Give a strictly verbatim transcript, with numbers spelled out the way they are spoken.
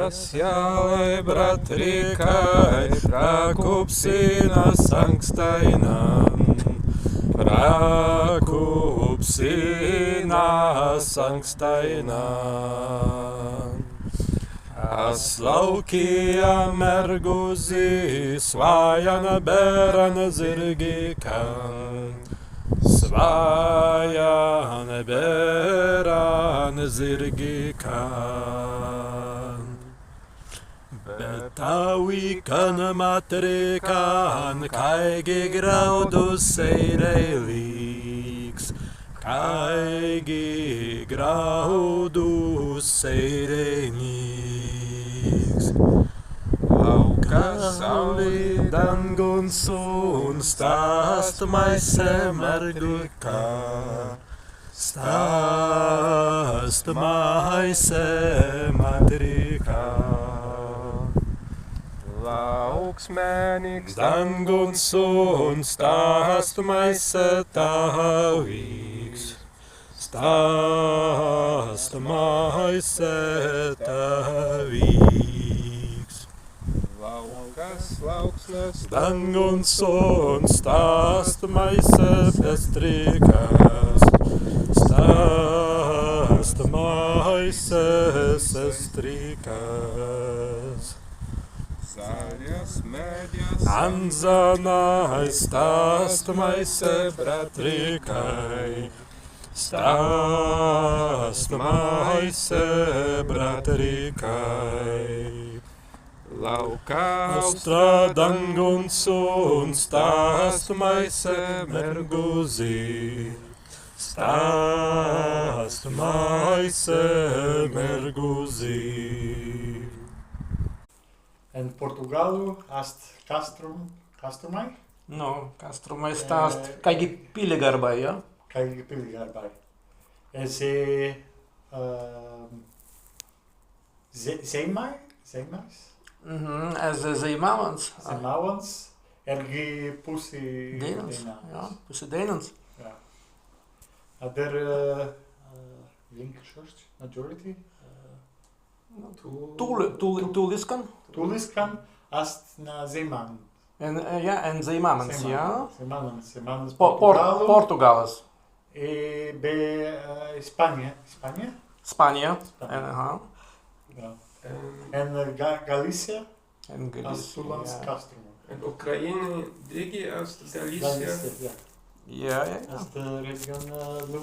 Jālai, bratrikāi, prakupsinna sankstāinan, prakupsinna sankstāinan. As laukija merguzi, swājan bēran zirgikan, swājan bēran zirgikan. Be tāwikan, matrikan, kāigi graudus seireiliks, kāigi graudus seireinīks. Lauka sauli, dāngun suns, sta ast maise merguka, sta ast maise matrika. Lauks mēniks, dāngun suns, sta ast maise tāwiks, sta ast maise tāwiks. Laukas, lauksnas, dāngun suns, sta ast maise sestrikas, sta ast maise sestrikas. Zaļas meddjas, anzanai, sta ast maise bratrikāi, sta ast maise bratrikāi. Lauka austra, dāngun suns, sta ast maise merguzi, sta ast maise merguzi. En Portugalu ast kastrum, kastrumai? Nu, kastrumai sta ast, e, kāigi pilligarbai, jā? Kāigi pilligarbai. Ezze, ehm, ze-, zeimai? Zeimais? Mhm, ezze zeimawans. Zeimawans, ērgi pussi dēinans, dēinans. Jā, pussi dēinans. Jā. Adder, e, e, līnkišušs, majority, e, Nu, tūli-, tūli-, tūliskan? Tūliskan ast na Zeimanan. En, e, jā, en Zeimamans, jā. Zeimanan, Zeimanan, Zeimanan, Por-, Por-, Portugalu. Portugalas. E, be, e, Spānija, Spānija? Spānija. Spānija. En, aha. Jā. En, en Ga-, Galīsija? En Galīsija, jā. Ast tūlans kastrums. En Ukraina dīgi ast Galīsija. Galīsija, jā. Jā, jā, jā. Ast, e, diezgan, e, lielū